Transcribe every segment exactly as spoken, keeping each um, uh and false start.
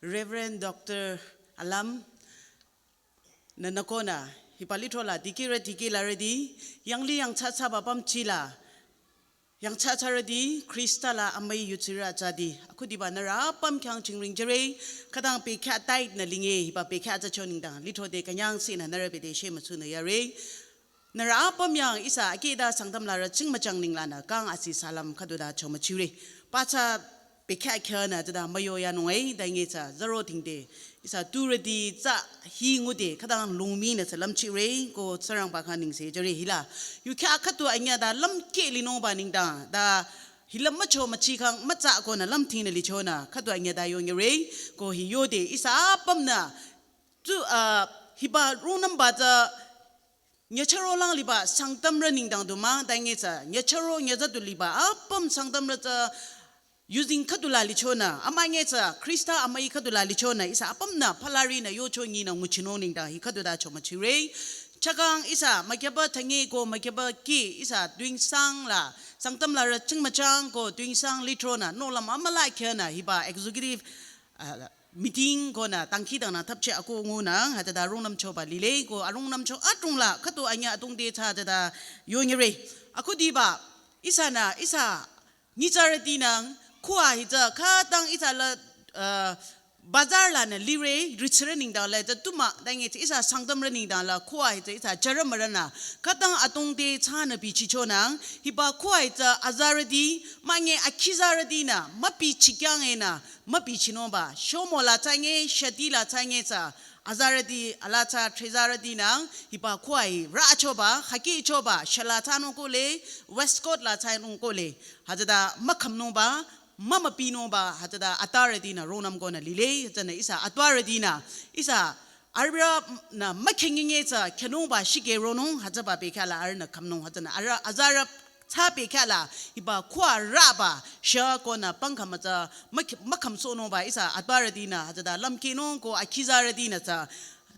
Reverend Doctor Alam, nü nükonü, hiba lithro la dikehre dikehlarüti, yangli yangthsathsaba pümchila, yangthsathsarüti, Khrista la amüi yutsirü atsati, akhudiba nührü apüm khyang chingring jüre, khütang pekha tait nü linge, hiba pekha tsü cho nengdang, lithro te künyangsehnü nührü bete shemütsunü yare. Nührü apüm yang ihsa akehta Sangtamlarü chingmüchang nenglanü kang asi salam khüduta chomüchire. Pathsa pekha khyünü tsüta müyo yanung e, dange tsü zaro tingde. Ihsa turüti tsü hi ngude khütang lungmi nü salam chire, ko Tsingrangba khyang nengse jüre hila. Yu khyang khüdu anyüh ta lümkeh linungba nengdang, ta hila mücho müchi kang mütsa konü lümthinü lichonü, khüdu anyüh ta yonyire, ko hi yode ihsa apümnü, tu, ah, hiba rungnümba tsü, nyüchüro lang liba Sangtamrü nengdang du mah, dange tsü, nyüchüro nyüza du liba, apüm Sangtamrü tsü, yuzeng khüdu la lichonü, amünyi tsü, Khrista amüi khüdu la lichonü, ihsa apümnü, palarinü, yocho nyinü nguchinung nengdang, hi khüduta chomüchire. Chakang ihsa, mükyaba tangi ko mükyaba ki, ihsa, duingsang la, Sangtamlarü chingmüchang ko duingsang lithronü, nohlüm amüla khyünü, hiba executive, ah, meeting konü, tangkhidangnang thapche ako ngunü, hütsüta rungnümchoba lile, ko arungnümcho atung la, khüdu anyüh atung te tsü hütsüta yonyire. Akhudiba, ihsanü, ihsa, nyitsarütinü, khua hi tsü, khütang ihsa la, uh, bazar lanü lire, richirü nengdang la tsü tumah, dange tsü ihsa Sangtamrü nengdang la, khua hi tsü ihsa jürü mürünü, khütang atung te tsünü bichichonü, hiba khua hi tsü azarüti, münyi akhizarütinü, mübichikyangenü, mübichinungba, shomo la tsange, shati la tsange tsü, azarüti, ala tsü, threzarütinü, hiba khua hi, rüchoba, hakichoba, shala tsanung kole, waistcoat la tsanung kole, hütsüta mükhümnungba, mümüpinungba, hütsüta atarütinü rungnüm konü lile, hütsünü ihsa atwarütinü, ihsa arühnü mükhenginge tsü khyünungba shikeh ronung, hütsüba pekha la arühnü khümnung, hütsünü arüh azarü tsü pekha la, hiba khua rüba, sha konü pangkhüm tsü mükh-, mükhümsohnungba ihsa atwarütinü, hütsüta lümkehnung ko akhizarütinü tsü,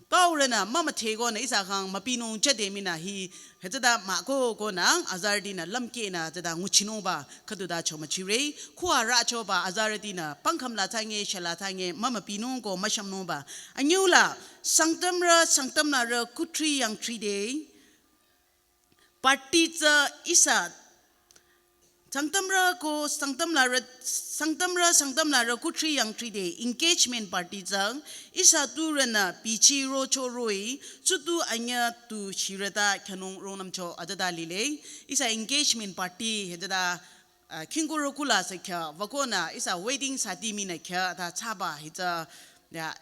paurünü mümüdhe konü ihsa khyang müpinung chade minü hi, hütsüta mah ko konü azarütinü lümkehnü hütsüta nguchinungba khüduta chomüchire, khua rüchoba azarütinü pangkhüm la tsange, shala tsange, mümüpinung ko müshümnungba. Anyüh la, Sangtamrü, Sangtamlarü, kuthri yangthri de, party tsü ihsa, Sangtamrü ko Sangtamlarü, Sangtamrü, Sangtamlarü kuthri yangthri de, engagement party tsü, ihsa turünü bichi rocho roh-i, tsutu anyüh tu shirüta khyünung rungnümcho hütsüta lile, ihsa engagement party hütsüta, ah, khingkurü kula sü khyü, wükonü ihsa wedding sadi minü khyü, ta thsaba hi tsü, ya,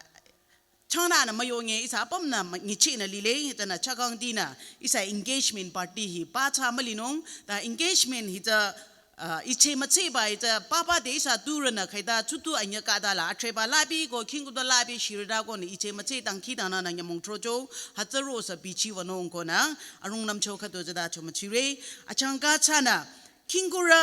changnü müyonge ihsa apümnü mü-, nguchinü lile, tsünü chakangtinü, ihsa engagement party hi pathsa mülinung, ta engagement hi tsü, ah, iche mütseba hi tsü, papa de ihsa turünü khaita tsutu anyüh khüta la, athreba labi ko khingkuta labi shirüta konü iche mütse tangkhidangnangnü nyümong throcho, hütsü ro sü bichi wünung konü, arungnümcho khüdu tsüta chomüchire, achangka tsünü, khingkurü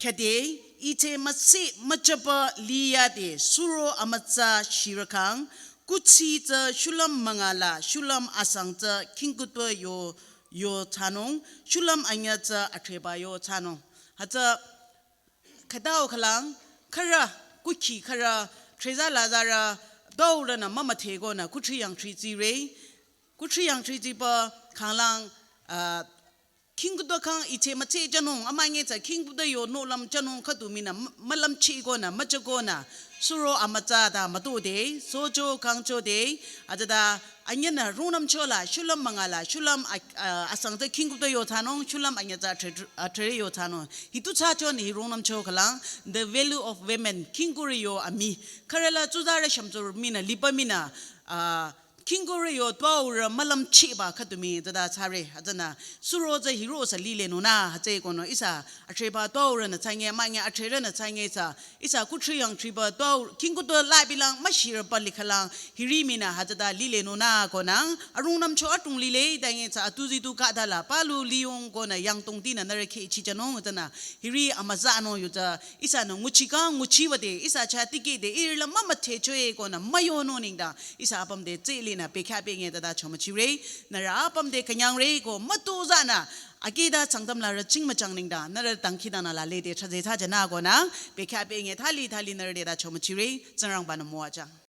khüde, iche mütse müchaba liyade, suro amütsa shirükhang, kuthsi tsü shulüm münga la, shulüm asang tsü khingkuta yo, yo thsanung, shulüm anyüh tsü athreba yo thsanung. Hütsü khütao khülang, khürü, kukhi khürü, threza lazarü, daurünü mümüdhe konü, kuthri yangthri tsire, kuthri yangthri tsiba khanglang, ah, khingkuta khyang iche mütse jünung, amünyi tsü khingkuta yo nohlüm jünung khüdu minü mü-, mülümchi konü, mücha konü, suro amütsa ta mütode, socho kangchode, hütsüta anyühnü rungnümcho la, shulüm münga la, shulüm a-, a-, asang tsü khingkuta yo thsanung, shulüm anyüh tsü athre-, athre yo thsanung. Hi tu thsachonü hi rungnümcho khülang, the value of women, khingkurü yo amii. Khürü la tsuzarü shümtsurü minü, liba minü, ah, khingkurü yo tuaurü mülümchiba khüdu mii tsüta thsare, hütsünü, suro tsü hiro sü lilenunü, hütsü konü ihsa, athreba tuaurünü tsange, münyi athrerünü tsange tsü, ihsa kuthri yangthriba tuau, khingkuta labilang, müshirüba likhülang, hiri minü hütsüta lilenunü konü, arungnümcho atung lile, dange tsü atuzi tu khüta la, palu liyong konü yangtongtinü nührü kheh chichanung tsünü, hiri amütsanung yu tsü, ihsanü nguchikang, nguchiwüde, ihsa chah tikehde, ihrü la mümüdhechoe konü, müyonung nengdang, ihsa apüm te tsele Nü bekhyah penge tada chomüchire, nührü apüm te künyangre ko mütozanü akida Sangtam larü ching müchang nengdang nührü dangkhidangnang la lede thsaze thsa jünü konü, bekhyah penge thali thali nührü te ta chomüchire, Tsingrangba-nü müwajüng.